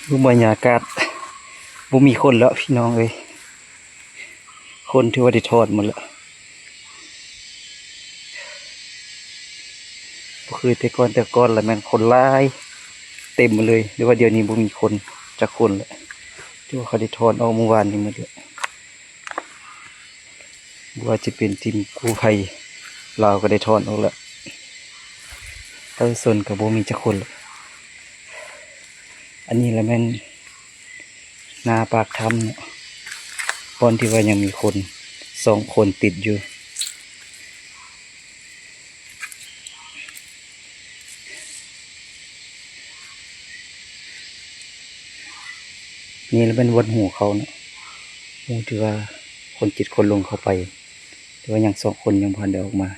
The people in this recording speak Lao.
ເບິ່ງບັນຍາກາດ ບໍ່ມີຄົນແລ້ວພີ່ນ້ອງເອີຍ ຄົນຖືວ່າໄດ້ຖອນໝົດແລ້ວ. ບໍ່ຄືແຕ່ກ່ອນ, ແຕ່ກ່ອນລະແມ່ນຄົນຫຼາຍເຕັມເລີຍ, ແຕ່ວ່າດຽວນີ້ບໍ່ມີຄົນຈັກຄົນແລ້ວ, ຖືວ່າເຂົາໄດ້ຖອນອອກມື້ວານນີ້ໝົດແລ້ວ. ບໍ່ວ່າຈະເປັນທີມກູ້ໄພລາວກໍໄດ້ຖອນອອກແລ້ວ, ປະຊາຊົນກໍບໍ່ມີຈັກຄົນແລ້ວ. ອັນນີ້ລະແມ່ນໜ້າປາກຖ້ຳເນາະ, ບ່ອນທີ່ວ່າຍັງມີຄົນສອງຄົນຕິດຢູ່. ນີ້ລະແມ່ນວັດຮູເຂົາເນາະ, ຮູທີ່ວ່າຄົນເຈັດຄົນລົງເຂົ້າໄປ, ແຕ່ວ່າຍັງສອງຄົນຍັງບໍ່ທັນໄດ້ອອກມາ.